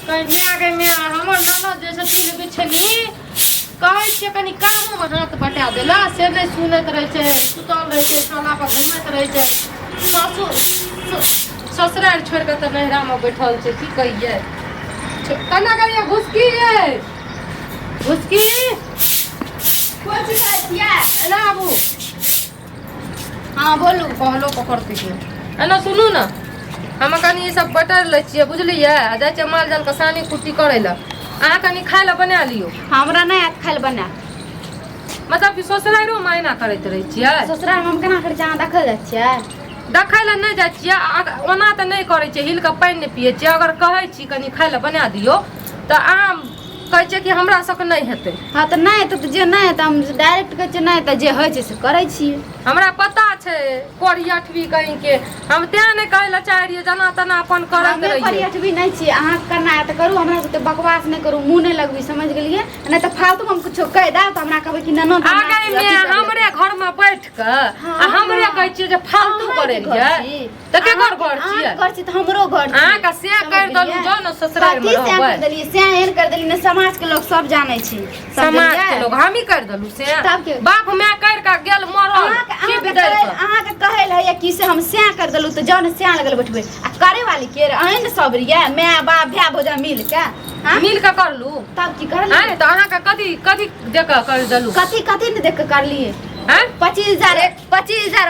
कहीं माय गे माय, हमर ननद जे छथिन बिछनी, कहै छियै कनि कामोमे हाथ बटा देला से नहि सुनैत रहै छै, सुतल रहै छै, टोला पर घुमैत रहै छै। ससुर ससुरारि छोड़ि कऽ तऽ नैहरामे बैठल छै। की कहियै, केना करियै? घुसकी यै, घुसकी। कोन चीज करै छियै? एना आबू। हँ, बोलू। कहलो पकड़तै के। एना सुनू ने, हम कनि ई सब बटर लै छियै, बुझलियै? आ जाइ छियै माल जालके सानी कुट्टी करै लए। अहाँ कनि खाय लए बना लियौ। हमरा नहि आयत खाय लए बना। मतलब कि ससुरारियोमे एना करैत रहै छियै? ससुराल हम केना करै छियै, अहाँ देखल जाइ छियै? देखै लए नहि जाइ छियै। ओना तऽ नहि करै छियै, हिल कऽ पानि नहि पियै छियै। अगर कहै छी कनि खाय लए बना दियौ तऽ अहाँ कहै छियै कि हमरा सबके नहि हेतै। हँ, तऽ नहि हेतै तऽ जे नहि हेतै, हम डायरेक्ट कहै छियै नहि तऽ जे होइ छै से करै छियै। हमरा पता छै कोरी अठबी कहीं के, हम तें नहि कहै लए चाहै रहियै, जेना तेना अपन करैत हमे रहियै। परियठबी नहि छियै। अहाँके करना है तऽ करू, हमरा से बकवास नहि करू, मुँह नहि लगबी, समझ गेलियै? नहि तऽ फालतू हम कुछो कहि देब तऽ हमरा कहबै कि ननद हमरा आगे अथी में कर लेत। हमरे घर में बैठ कऽ आ हमरे कहै छियै जे फालतू अहाँके करै घर रहियै छी। तऽ केकर घर छियै? अहाँके घर छी तऽ हमरो घर छी। अहाँके से करि देलहुँ, जाउ ने ससुरारिमे कथी से रहबै। कर देलियै? से एहन कर देलियै ने, समाज के लोग सब जानै छै। समाज के लोग हमही करि देलहुँ से? तब के? बाप माय करि कऽ गेल मरल। अहाँके की अहाँके बिदरि कहै कऽ? अहाँके कहै लए होइए कि से हम सएह कर देलहुँ तऽ जाउ ने सएह लगल बैठबै आ करे वाली के अहीं ने सब रहियै, माय बाप भाय भौजा मिल के। हाँ? मिल कऽ करलू। तब की करलियै? आँय, तऽ अहाँके कथी कथी दे कऽ करि देलहुँ? कथी कथी ने देख के करलियै? आँय? 25,000, 25,000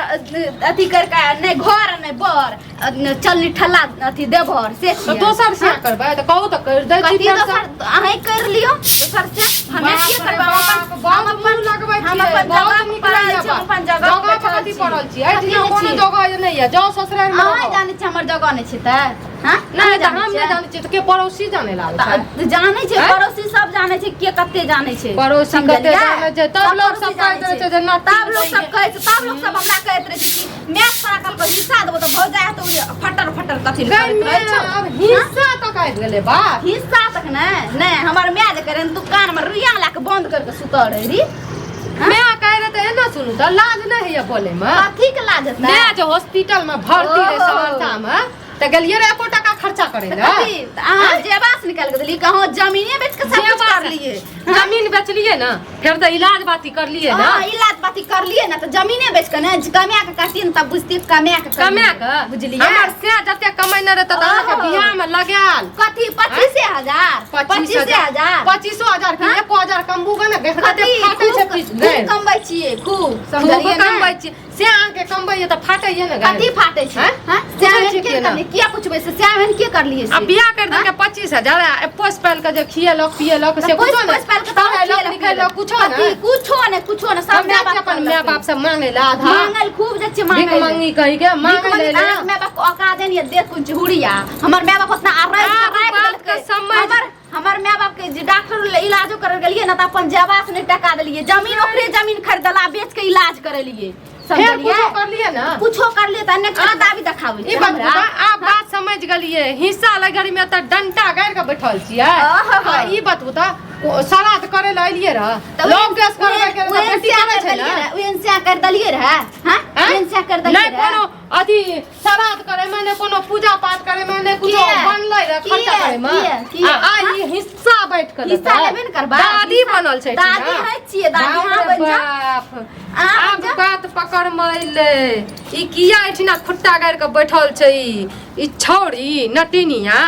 अथी करके नहि घर नहि बर चलनी ठल्ला अथी देवर से तऽ छियै। दोसर से करबै तऽ कहू तऽ करि दै छी। कथी फेरसँ। दोसर? अहीं करि लियौ दोसर से, हमे बाप की रे करबै? हम बाप, अपन बहुत हम अपन मुँह लगबै हम छियै, अपन बहुत जगह पर नीक पड़ल लगैए छी, हम बात। अपन जगह जगह पर पर बैठल कथी छी। पड़ल छी? एहि कथी दिना नहि कोनो छी? जगह नहि यऽ, जाउ ससुरारिमे अहाँ रहब। जानै छी हमर जगह नहि छै तऽ हाँ? नहि तऽ जानै हम नहि छियै? जानै छियै तऽ के पड़ोसी जानै लागै छै? तऽ जानै छै। आँय? पड़ोसी सब जानै छै, के कते जानै छै। पड़ोसी कते समझलियै? जानै छै? तब सब लोग पड़ोसी सब कहैत जानै रहै छै जे नटी तब लोग सब दैये। कहै छै, तब लोग सब हमरा कहैत रहै छै कि मैं तोरा कल के हिस्सा देबो तऽ भौजाई हेतौ, उ फटर फटर कथी लए करैत रहै छौ? आब हिस्सा तक आबि गेलै बात। हिस्सा तक नहि नहि, हमर माय जे करे दुकान में रुइया ला के बंद करके सुतल रहे री। माय कहै रहै तऽ एना सुनू तऽ लाज नहि होइए बोलैमे? कथी के लाज हेतै? माय जे हॉस्पिटल में भर्ती रहै ओहो। सहरसा में तऽ गेलियै रहे एको टाका खर्चा करै तऽ लए? कथी तऽ अहाँ जेबा से निकालि के देलियै? कहाँ जमीने बेच के सब कुछ जेबा से। करलियै? जमीन बेचलियै ने, फेर तऽ इलाज बाती करलियै ने। हाँ, इलाज पाती करलियै ने तऽ जमीने बेच के ने कमा के करतियै ने तब बुझतियै कमा के करलियै। कमा के बुझलियै? हमर से जते कमेने रहै तऽ अहाँके ओहो। बियाह में लगायल। कथी 25,000? 25,000? 25,000 के हाँ? 1,000 कमबू गे ने कथी कते फाटै छै खूब पीस खूब गैर। कमबै छियै, खूब खूब समझलियै ने? कमबै छियै से अहाँके कमबै तऽ फाटैये ने कथी गाड़ी। फाटै छै? हैं? हैं? पूछै श्याम छियै के केना? करलियै? किया पुछबै से श्याम एहन के करलियै आ से? बियाह कर देलकै 25,000 आ पोस पालि के जे खियेलक पियेलक से तऽ पोसि कुछो नहि? पोसि पालि के तब पढ़ेलक खियेलक लिखेलक कुछो कथी? नहि? कुछो नहि, कुछो नहि, सब हम माय जाइ बाप छियै अपन माय करलकै। बाप से मांगे ला आधा। मांगल खूब जाइ छियै भीख मांगै लए। मंगी कही के भीख मांगे मंगी ले ले। अहाँके माय बाप के औकात नहीं है, देख कुछ हुड़िया। हमर माय बाप उतना आ राखि आब राखि बात के देलकै। समझ- हमर हमर माय बाप के जे डॉक्टर ले इलाजो करे गेलियै ने तऽ अपन जेबा से नहि टका देलियै, जमीन ओकरे जमीन खरीदला बेच के इलाज करेलियै। फेर समझलियै? कुछो करलियै ने? कुछो करलियै तऽ अनेक दाबी देखाबै ई छै बात हमरा। बता, आब बात समझ गेलियै। हिस्सा लग घड़ी में तऽ डंटा गाड़ि के बैठल छियै। आहा। आ ई बतबू तऽ ओ श्राद्ध करे लए एलियै रह, तऽ लोक देश करबै के उहे बेटी से करै छै ने? उहे से कर देलियै रहे, हां? आँय? उहे से कर देलियै नहि रहे। कोनो अथी श्राद्ध करे में, नहि कोनो पूजा पाठ करे में, नहि कुछो किया? बनलै रह खर्चा किया? करे में। किया? किया? आ आ ई हिस्सा बैठ के हिस्सा देतै। लेबे ने करबै। दादी हिस्सा- बनल छै दादी ना? है छियै, दादी बाप अहाँ रे बनि जाउ। बाप। अहाँ आब बनि जाउ। बात पकड़ मे अयलै, ई किया एहिठिना खुट्टा गाड़ि के बैठल छै ई? ई छौड़ी नटिनिया,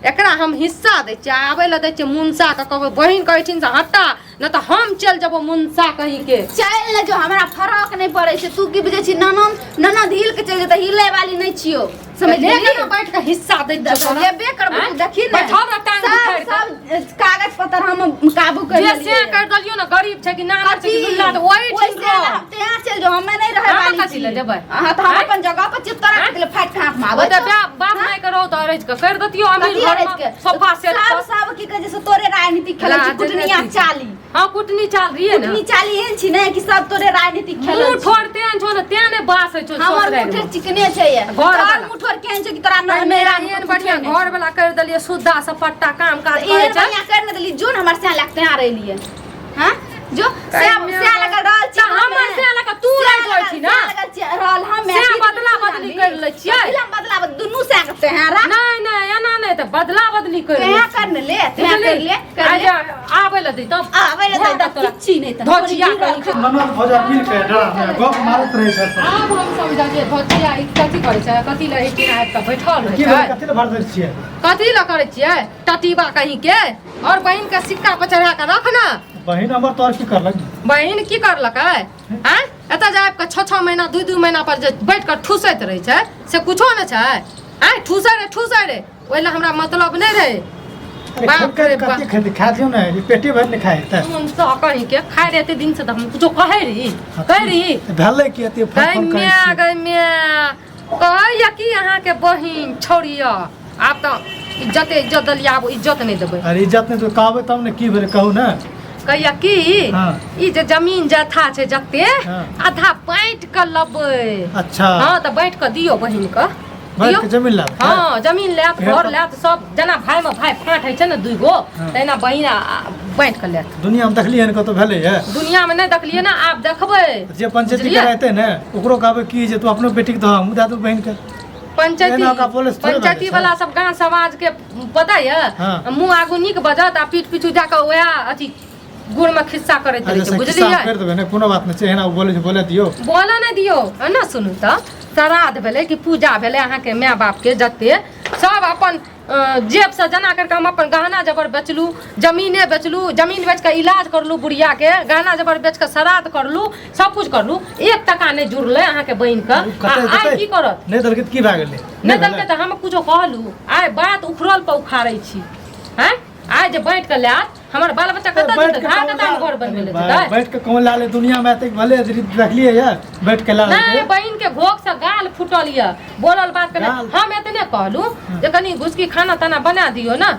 एकरा हम हिस्सा दै छियै, आबै लए दै छियै मुनसा के। कहबै बहिन कहै छिन से हटा, नहि तऽ हम चलि जेबो मुनसा कहीं के। चलि ने जो, हमरा फरक नहि पड़ै छै। तू की बुझै छी ननद ननद हिल के चलि जेतै, हिले वाली नहि छियौ, समझ ले गेली? केना बैठ के हिस्सा दै छियौ तोरा? लेबे करबो। आँय? तू देखी ने बैठल रह टांग सब उखाड़ि के। सब कागज पत्र हम काबू कर जे से लेलियै। कर देलियौ ने, गरीब छै कि नाना छै कि कथी? लुल्ला, तऽ ओहि ओहि ठीक से रह। हम तऽ यहाँ चलि जाउ, हमे नहि रहै अहाँ वाली कथी लए छी। जेबै? अहाँ तऽ हम आँय? अपन जगह पर छियै, तोरा कथी लए फाटि के हाथ मे आबै ओते छौ? बाप बाप माय के रहो तऽ अरैज के कर देतियौ अमीर कथी घर अरैज में के? सोफा सेट सब पर। सब की कहै छै से तोरे राजनीति खेलै छी, राजनीति। कुटनिया चाली। हाँ, कुटनी चाल रहिए ने। कुटनी चाली एहन छी ने कि सब तोरे राजनीति खेलै मुंह छी। ठोर तेहन छौ ने, तें ने बास होइ छौ हमर ससुरारि मुठर में। चिकने छै ये। घर तोहर वाला। मुठर केहन छै कि तोरा नैरा एहन बढ़िया घर वाला कर देलिए, सुद्धा सपट्टा काम काज करे एहन छै। बढ़िया कर ने देली, जोन हमर से लगते आ रहलिए। हां, जो सैं सैं लगल रहल छी तऽ हमर सैं लऽ कऽ तू राखि दै छी ना? सैं लगल छी रहल हम सैं बदला बदली करि लै छियै। बदला बदली दुनू सैं के तें राख। नहीं नहीं, एना नहीं, तऽ बदला बदली करि लै। तें कर ने ले, तें कर ले, कर आइ ले। जे आबै लए दै तब आबै लए दै तब किच्ची नहि तऽ धोचिया कहीं के। ननद भौजा मिल के डरा में गप मारैत रहै छै सब। आब हम समझलियै धोचिया ई कथी करै छै, कथी लए एहिठिना आबि कऽ बैठल रहै की छै। भेलै, कथी लए भर दै छियै? कथी लए करै छियै टटीबा कहीं के? और बहिन के सिक्का पर चढ़ा कऽ रख ना। बहिन हमर तोहर की करलक? बहिन की करलकै? आँय, एतऽ जे आबि कऽ 6 6 महीना 2 2 महीना पर जे बैठ कऽ ठूसैत रहै छै से कुछो नहि छै? आँय, ठूसै रे ठूसै रे, ओहि लए हमरा मतलब नहि रहै। अरे बाप खेलकै रे बाप। कते खेतै, खा दियौ ने, ई पेटे भरि नहि खाइ हेतै। हम तऽ कहीं के खाइ रहे एते दिन से तऽ हम कुछो कहै रही, कहै रही। तऽ भेलै कि एते फोन गै फोन करै माय छियै? गै माय, कहैया कि अहाँके बहिन छोड़िया, आब तऽ इज्जते इज्जत देलियै, आब इज्जत नहि देबै। अरे इज्जत नहि तऽ कहबै तब ने, की भेलै कहू ने। कहैया कि हाँ। ई जे जमीन जथा छै जते हाँ। आधा बाँटि कऽ लेबै। अच्छा। हँ, तऽ बाँटि कऽ दियौ बहिन के। बाँटि दियौ। कऽ जमीन लेबै? हँ, जमीन लेत, फेर घर तऽ- लेत, सब जेना भाय में भाय फाँट होइ छै ने दुइ गो, हाँ। तहिना बहिन बाँटि कऽ लेत। दुनिया में देखलियै हन कतौ भेलै ये? दुनिया में नहि देखलियै ने, आब देखबै। जे पंचायती बुझलियै? कराएते ने ओकरो कहबै की जे तू अपनो बेटी के दह, हमहूँ दए देबै बहिन के। पंचायती एना ओकरा बोलै से थोड़े भए पंचायती जाइ छै। वाला सब गाँव समाज के पता ये, हाँ। मुँह आगू नीक बजत आ पीठ पीछू जाकऽ वएह अथी गुड़ में खिस्सा करैत रहै अच्छा छै। से बुझलियै? खिस्सा करि देबै ने, कोनो बात नहि छै, एना बोलै छै बोले दियौ। बोलऽ नहि दियौ। है ने, सुनू तऽ श्राद्ध भेलै कि पूजा भेलै अहाँके माय बापके, जते सब अपन जेबसँ जना करिके हम अपन गहना जेवर बेचलू, जमीने बेचलू, जमीन बेच कऽ इलाज करलू बुढ़ियाके, गहना जेवर बेच कऽ श्राद्ध करलू, सब कुछ करलू, एक टका नहि जुड़लै अहाँके बहिनके। ओ कतऽ आ आइ देतै? की करत? नहि देलकै तऽ की भए गेलै? नहि देलकै तऽ हम कुछो कहलू? आइ बात उखड़ल पर उखाड़ै छी। हैं, आइ जे बाँटि कऽ लायत, हमर बाल बच्चा कतऽ बैठ जेतै? के धार कहूँ कतऽ ला- घर बनबै लए अरे जेतै? बैठ के कहूँ ला ले, दुनिया में एतेक भले देखलियै ये बैठ के ला नहि लेलकै। बहिन के घोघ से गाल फूटल यऽ, बोलल बात के गाल? हम एतने कहलू जे कनि घुसकी खाना ताना बना दियौ ने,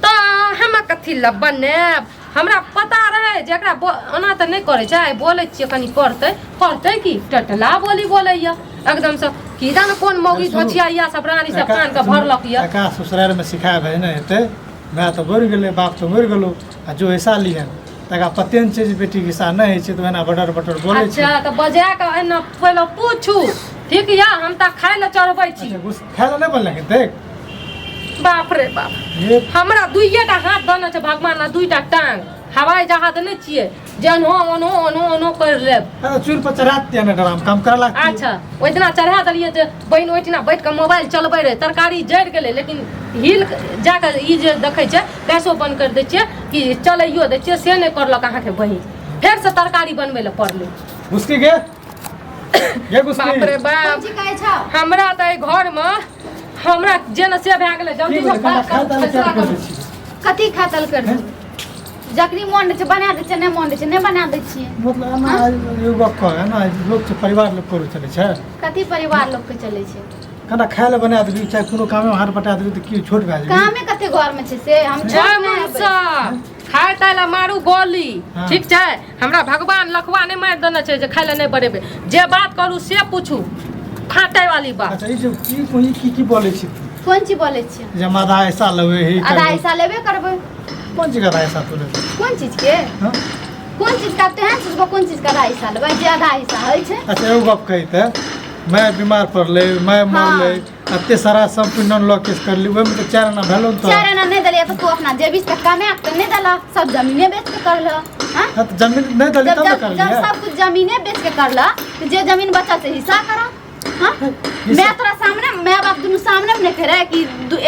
तऽ हम कथी लए बनायब? हमरा पता रहै जे एकरा ओना तऽ नहि करै छै, आइ बोलै छियै कनि करतै, करतै की टटला बोली बोलैया एकदमसँ, की जाने कोन मौगी सुनू। धोछिया या सब रानी सब कान के भरलक यऽ। एका ससुराल में सिखाय भए ने हेतै, माय तऽ मरि गेलै, बाप तऽ मरि गेलौ, आ जो हिस्सा लिहन तकरा पते नहि छै जे बेटीके हिस्सा नहि होइ छै, तऽ ओहिना बटर बटर बोलै छै। अच्छा, तऽ बजा कऽ एना पहिले पूछू, ठीक यऽ? हम तऽ खाय लए चढ़बै छी। अच्छा, घुस खाय लए नहि बनलै देख। बाप रे बाप, ये हमरा दुइये टा हाथ देने छै भगवान आ दुइटा टांग, हवाई जहाज नहि छियै जे एनहो ओनहो ओनहो ओनहो करि लेब। अरे चूल पर चढ़ा दिया ने, डराम काम करा लागती। अच्छा, ओहि दिना चढ़ा देलियै जे बहिन ओहिठिना बैठ कऽ मोबाइल चलबै रहै, तरकारी जरि गेलै, लेकिन हिल जाकऽ ई जे देखै छै गैसो बंद करि दै छियै कि चलैयो दै छियै, से नहि करलक अहाँके बहिन, फेरसँ तरकारी बनबै लए पड़लै। घुसकी गे गे घुसकी। बाप रे बाप, कोन चीज कहै छौ? हमरा तऽ एहि घरमे हमरा जे ने से भए गेलै। की जल्दी भेलै? से खाना बात खा करू, ताले फैसला क्या करू। करै छी? कथी खातल कर दू? जखनी मोन रहै छै बना दै छियै, नहि मोन रहै छै नहि बना दै छियै। मतलब एना एगो गप कह, एना लोक छै परिवार लोक करू चलै छै? कथी परिवार लोक के चलै छै? खाना खाय लए बना देबी, चाहे कोनो कामे हाथ बटा देबी तऽ की छोट भए जेबी? कामे कते घर में छै से हम जय छोट नहि हेबै। मनसा खाय ताय लए मारू गोली। हाँ। ठीक छै, हमरा भगवान लखवा नहि मारि देने छै जे खाय लए नहि बनेबै। जे बात करू से पूछू, फाटे वाली बात। अच्छा, ई जे की ई की की बोलै छी तू? कोन चीज बोलै छियै? जे हम आधा हिस्सा लेबै ही आधा करबै। हिस्सा लेबे करबै। कोन चीज के आधा हिस्सा तू लेबै? कोन चीज के? हाँ? कोन चीज का तेहन सोचबो, कोन चीज के आधा हिस्सा लेबै जे आधा हिस्सा होइ छै? अच्छा, एगो गप कही तऽ, माय बीमार पड़लै, माय मरलै, एते सारा सम्पत्ति नन लऽ केस करली, ओहिमे तऽ 4 आना भेलौ ने? चारि तऽ आना नहि देलियै तऽ तू अपना जेबी से कमा के नहि देलह, सब जमीने बेच के करलह। हाँ? हाँ, तऽ जमीन नहि देली जब तब ने जब जब करलियै। सब कुछ जमीने बेच के करलह तऽ जे जमीन बचल से हिस्सा करह। हाँ, मैं तोरा सामने, मैं बाप दुनू सामने में नहीं करे कि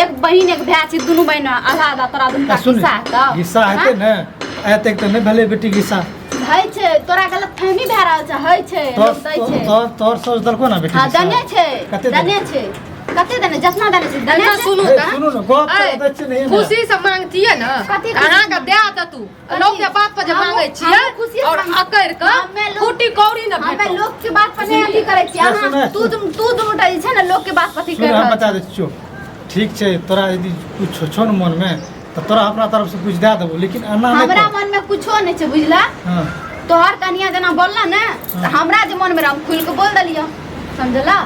एक बहिन एक भाई छी, दुनू बहिन आधा आधा तोरा दुनू का सुन हिस्सा हेतौ। हिस्सा हेतै ने, एतेक तऽ नहि भेलै बेटीके हिस्सा। होइ छै, तोरा गलत फहमी भए रहल छै, होइ छै, तोर लोक दै छै। तोर तोर सोच देलको ना बेटी हाँ, के हिस्सा? दने छै। कते दने छै, कते दने, जितना दने छै दने एना छै। सुनू ए, तऽ सुनू ने गप ऐ, तऽ दै छियै ने एहिमे। खुशी से मांगतियै ने कथी खुशी? अहाँके दए देतू। कथी? लोक के बात पर जे मांगै छियै हमहूँ खुशिये से और मांगै। अकड़ के हमे लोक- फूटी कौड़ी ने हमे भेटत। लोक के बात पर नहीं अथी करै छियै। सुन, अहाँ सुन। तू दुनू टा जे छै ने लोक के बात पर अथी सुन कर हम रहल बता दै छियौ, ठीक छै? तोरा यदि कुछ छौ ने मनमे तऽ तोरा अपना तरफ से कुछ दए देबो, लेकिन एना नहि हमरा कर। मन में कुछो नहीं छै, बुझला? हाँ। तोहर कनिया जेना बोलला ने तऽ हमरा जे मन में रहे हम खुलि के बोल देलियौ, समझला?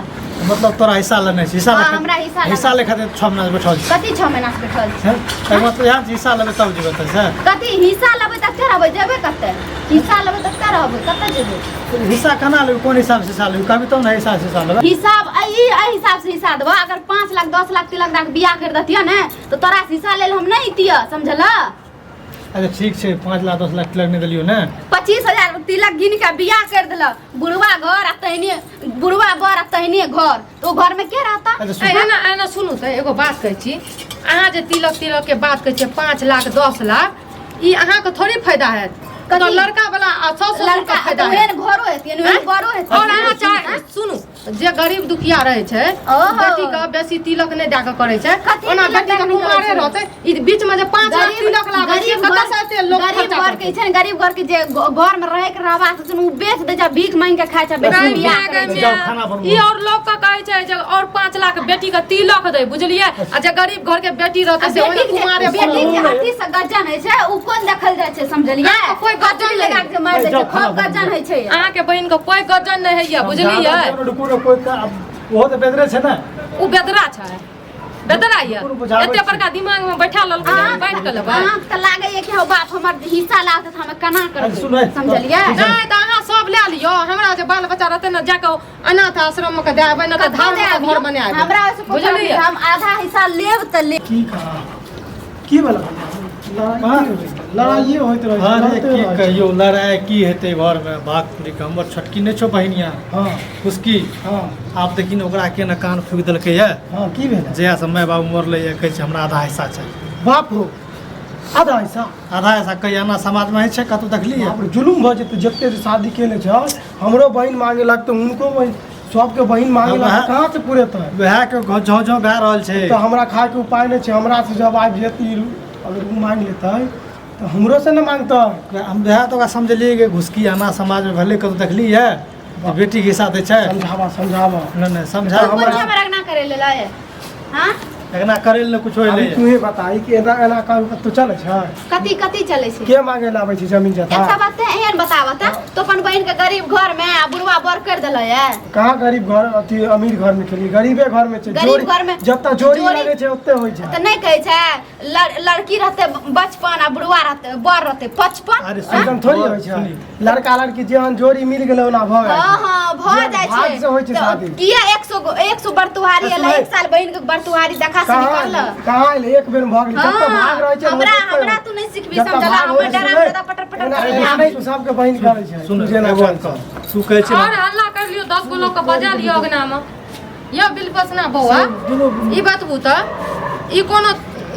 मतलब तोरा हिस्सा लेने छै हिस्सा हाँ, ले हमरा हिस्सा लेना। हिस्सा ले खातिर 6 महीना से बैठल छी कथी 6 महीना से बैठल छी हैं? एहि मतलब यहाँ से हिस्सा लेबै तब जेबै तऽ से कथी हिस्सा लेबै तऽ कते रहबै जेबै कते हिस्सा लेबै तऽ कते रहबै कते जेबै हिस्सा केना लेबै कोन हिसाब से हिस्सा लेबै कहबी तब ने हिस्सा से हिस्सा लेबै हिसाब एहि हिसाब से हिस्सा देबो अगर 5 लाख 10 लाख तिलक दऽ के बियाह कर दतियै ने तऽ तोरा से हिस्सा लेल हम नहीं अइतियै समझल अच्छा ठीक छै 5 लाख 10 लाख तिलक नहि देलियौ ने 25,000 तिलक गिन के बियाह कर देलक बुढ़वा घर आ तहने बुढ़वा बर आ तहने घर तो घर में के रहता अच्छा सुन एना एना सुनू तऽ एगो बात कहै छी अहाँ जे तिलक तिलक के बात कहै छियै 5 लाख 10 लाख ई अहाँके थोड़ी फायदा हैत कथी? तऽ लड़का वाला आ साउस ससुर के लड़का फायदा तऽ हैत ओहन घरो हेतै ओहन बरो हेतै और अहाँ चाहे सुनू जे गरीब दुखिया रहै छै ओहो। बेटी के बेसी तिलक नहि दए के करै छै कथी ओना तिलक बेटी के दए के नहि कुमारे करै छै? रहतै ई बीच में जे 5 लाख तिलक लाबै छै कतऽ से एते लोक गरीब खर्चा घर के करतै छै ने गरीब घर के जे घर में रहे के रहबाक छै ने, उ बेच दै छै भीख मांगि के खाइ छै बेटी गै बियाह माय, करै गै छै। जाउ, माय। खाना बनबू। ई और लोग के कहै छै जे और 5 लाख बेटी के तिलक दे बुझलियै आ जे गरीब घर के बेटी आ रहतै से बेटी ओना के कुमारे बेटी के बनल। अथी से गज्जन होइ छै उ कोन देखल जाइ छै समझलियै अहाँके कोई गज्जन कचरी लगा के जे मारि दै जाउ, छै खाना खूब गज्जन होइ छै अहाँके बहिन के कोई गजन नहि होइया बुझलियै रुकू ने कोई का ओहो तऽ बेदरे छै ने ओ बेदरा छै बेदरा ये रुकू, बुझाबै एते छी। बड़का दिमाग में बैठा लेलकै जे हम बाँटि कऽ लेबै अहाँके तऽ लागैए कि हौ बाप हमर हिस्सा लागत हम केना अरे सुन, करबै समझलियै नहि तऽ अहाँ सब लए लियौ हमरा जे बाल बच्चा रहतै ने जाकऽ अनाथ आश्रम मे के दए एबै ने तऽ कतऽ धार मे दए के घर बना देबै हमरा ओहिसँ कोई बुझलियै हम आधा हिस्सा लेब तऽ लेब की कहा की भेल लड़ाइए होइत रहै छै, अरे लड़ते की रहै छै। कहियौ लड़ाइ की हेतै घरमे भाग पूरी के हमर छोटकी नहि छौ बहिनिया हँ खुशकी हँ आब देखी ने ओकरा केना कान फूकि देलकै ये हँ की भेल जहिया से माय बाबू मरलै ये कहै छै हमरा आधा हिस्सा चाही बाप हो आधा हिस्सा आधा हिस्सा कहिया एना समाजमे होइ छै कतौ देखलियै बाप रे जुलुम भऽ जेतै जते जे शादी केने छै हमरो बहिन मांगे लगतै हुनको बहिन सबके बहिन मांगे हँ, लगतै वएह- कहाँ से पुरेतै वएह के झौं झौं भए रहल छै तऽ हमरा खायके उपाय नहि छै हमरा से जब आबि जेती अगर ओ मांगि लेतै तऽ हमरो से ने मांगतै हम वएह तऽ ओकरा समझलियै कि घुसकी आना समाजमे भेलै कतौ देखलियै जे बेटीके हिस्सा दै छै समझाबा समझाबा नहि नहि समझा तऽ कोन हमरा- हमरा ना करे लेला है हाँ एकना करै लए कुछो अभी एलै तूहे बताई कि एना एना काम कतौ चलै छै कथी कथी चलै छै के मांगे ला आबै छै जमीन जथा एकटा बात तऽ एहन बताबऽ तऽ तो अपन बहिन के गरीब घर में आ बुढ़वा बर कर देलऽ है कहाँ गरीब घर अथी अमीर घर में खेलिए गरीबे घर में छै गरीब जोड़ी घर में- जतऽ जोड़ी जोड़ी- लगै छै ओते होइ छै तऽ नहि कहै छै लड़की रहतै बचपन आ बुढ़वा रहतै बर रहतै पचपन अरे ऐसन थोड़ी होइ छै सुनी। लड़का लड़की जेहन जोड़ी मिल गेलै ओना भऽ गेल हाँ हाँ भऽ जे जाइ छै भाग से होइ छै तऽ शादी। किया 100 बरतुहारी तऽ एलै सुनै- एक साल बहिन के बरतुहारी देखा सुनी कहाँ करल कहाँ एलै एक बेर भऽ गेलै जतऽ भाग रहै छै हमरा ओतऽ हमरा तू नहीं सिखबी जतऽ समझला भाग हमर होइ छै, डरा सुनै, दादा पटर पटर एना करे एना नहि तू सबके बहिन करै छै सुन तू जेना एगो बात चल। कह तू कहै छै और हल्ला कर लियो 10 गो लोग के बजा लियो अगना में यो बिलपसना बौआ ई बतबू तऽ ई कोनो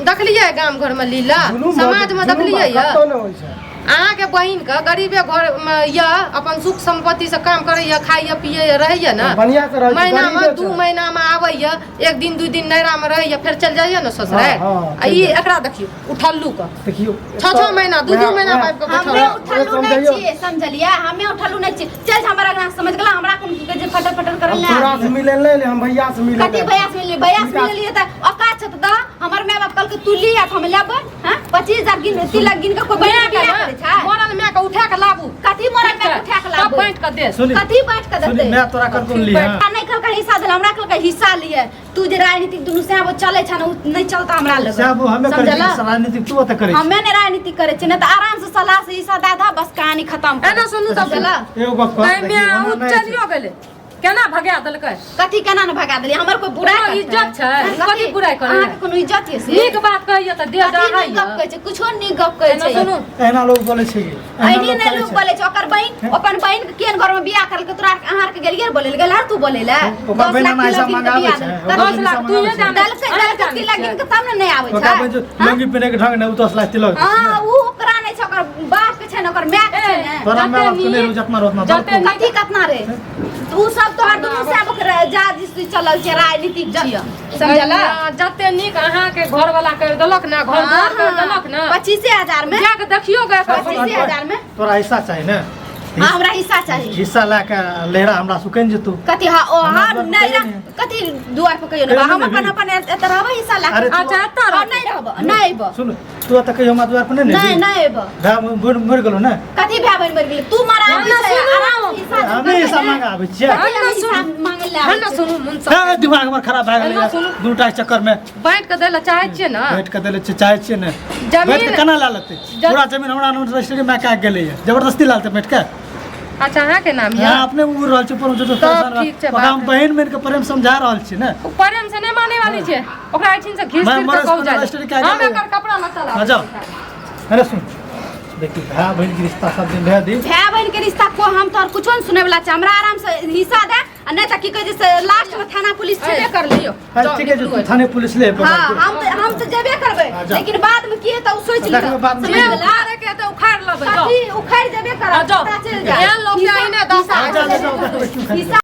देखलियै गाम घर में लीला जुलुम भऽ समाज में जुलुम देखलियै भऽ- यऽ कतौ नहि होइ छै अहाँके बहिन के गरीबे घर में यऽ अपन सुख संपत्ति से काम करैया खाइया पियैया रहैया ने बढ़िया से रहै छै, महीना में गरीबे 2 छै। महीना में आबैया एक दिन 2 दिन नैरा में रहैया फेर चलि जाइया ने ससुराल हाँ, हाँ, आ ई एकरा देखियौ उठल्लू के देखियौ 6-6 महीना 2-2 महीना पाबि कऽ बैठल हमे रहत। उठलू नहीं समझाइयो। छियै समझलियै हमे उठलू नहीं छियै चल हमरा अंगना से समझ गेला हमरा कोन की कहै छै फटर फटर करल हम नहि तोरा आबैए। से मिले ले ले हम भैया से मिले कथी भैया से मिलली भैया से मिललियै तऽ औकात छै तऽ दह हमर माय बाप कहलकै तू ली आ तऽ हम लेबै हँ 25,000 गिन तिलक गिन के कोई बहिन माय के बियाह ने, करै छै मरल माय के उठा के लाबू कथी मरल माय के उठा के तब लाबू बाँटि के दे सुनी कथी बाँटि के सुनी देतै मैं तोरा कतौ ली ठीक हाँ आ नहि कहलकै हिस्सा देला हमरा कहलकै हिस्सा लिए तू जे राजनीतिक दुनू सएह वो चलै छै ने उ नहि चलता हमरा लग साहब हमे करै समझला छी राजनीतिक तू ओतऽ करै छी हमे नहि राजनीति करै छियै नहि तऽ आराम से सलाह से हिस्सा दए दह बस कहानी खत्म कर। एना सुनू तब समझला एगो गप कह गै देखी, माय ओना उ नहि छै। चलियो गेलै केना भगा देलकै कथी केना ने भगा देलियै हमर कोई बुरा कोनो करतै? इज्जत छै? हँ, कथी बुराइ करैए? अहाँके कोनो इज्जत ये से नीक बात कहैया तऽ देह कथी नीक गप डहाइया कहै छै कुछो नीक गप कहै एना छै सुनू एना लोग बोलै छै कि एना एहने लोग नहि करै लोग छै। बोलै छै ओकर बहिन अपन बहिन के केहन घर में बियाह करलकै तोरा अहाँ आर के गेलियै बोलै लए गेल तू बोलै लए ओकर 10 बहिन लाख एना तिलक ऐसा गिन के मंगाबै बियाह छै, देलकै। ओकर 10 बहिन लाख ऐसा तू मंगाबै छै। देलकै देलकै तिलक गिन के तब ने नहि आबै ओकरा छै बहिन जो लुंगी पहिने के ढंग नहि उ 10 लाख तिलक दै छै। हँ उ ओकरा नहि छै ओकर बाप के छै ने ओकर माय के छै ने तोरा माय बाप के जते नहि रहौ जतना रहौ उतना जते दलको। कथी कतना रे तू सब तोहर दुनू साहब ओकरा जा जिस चलल छै राजनीतिक छिय समझला जते नीक अहाँके घर वाला कर देलक ने घर द्वार कर देलक ने 25,000 में जाके देखियो गे 25,000 में तोरा हिस्सा चाही ने हाँ हमरा हिस्सा चाही हिस्सा लए के लेहरा हमरा सुकनि जेतौ कथी हाँ ओ हमरा हाँ दुआर पर नहीं कहियो नहि। कथी दुआर पर कहियो कहियो नहीं हम नहि अपन अपन एतऽ रहबै हिस्सा लए अरे के अच्छा एतऽ हाँ, रहतै। नहीं रहबै नहीं अयबै सुन तू तऽ कहियो हमरा दुआर पर नहि ने नहीं एबही? नहीं एबो भाय मरि मरि गेलौ ने कथी भाय बहिन मरि गेलै तू मरा हँ, आबै छै सुनू। आराम से हिस्सा हमे हिस्सा मांगे आबै छियै कथी हम हिस्सा मांगे ले हँ आबै ने छियै? सुनू मन से हे, दिमाग हमर खराब भए गेलै एना सुनू। दूटा के चक्कर में बाँटि कऽ दै लए चाहै छियै ने बैठ के देले छियै चाहै छियै ने जमीन- बैठ के केना ला लेतै पूरा जमीन हमरा नाम रजिस्ट्री में कए गेलै जबरदस्ती ला लेतै बैठ के अच्छा अहाँके नाम यऽ हाँ अपने उड़ रहल छी ऊपर जो तब ठीक छै, ओकरा हम बाप रे। बहिन बहिन के प्रेम समझा रहल छी ने ओ प्रेम से नहि माने वाली छै ओकरा एहिठिन से घीच मैं तीर मरे के कहू से रजिस्ट्री जाइ कए हम गेलै। एकर कपड़ा लत्ता हाँ लाबै जाओ छी। अरे सुन देखी भाई बहिन के रिश्ता सब दिन रह दी भाय बहिन के रिश्ता को हम तोहर कुछो नहीं सुने वाला छै हमरा आराम से हिस्सा दे आ नहीं त की कहै छै से लास्ट में थाना पुलिस छेबे कर लियो अरे ठीक है जो तू थाने पुलिस ले पकड़ हाँ के। हम तो जेबे करबै हाँ, जाओ। लेकिन बाद में की हेतै उ सोच लियो देखबै बाद में। जे उखाड़े के हेतै उखाड़ि लेबै जाओ कथी उखाड़ि जेबे हाँ, करब जाओ। पता चलि जाए एहन लोक के अहिने दशा जा, जा, जाओ, देखबै क्यों हिस्सा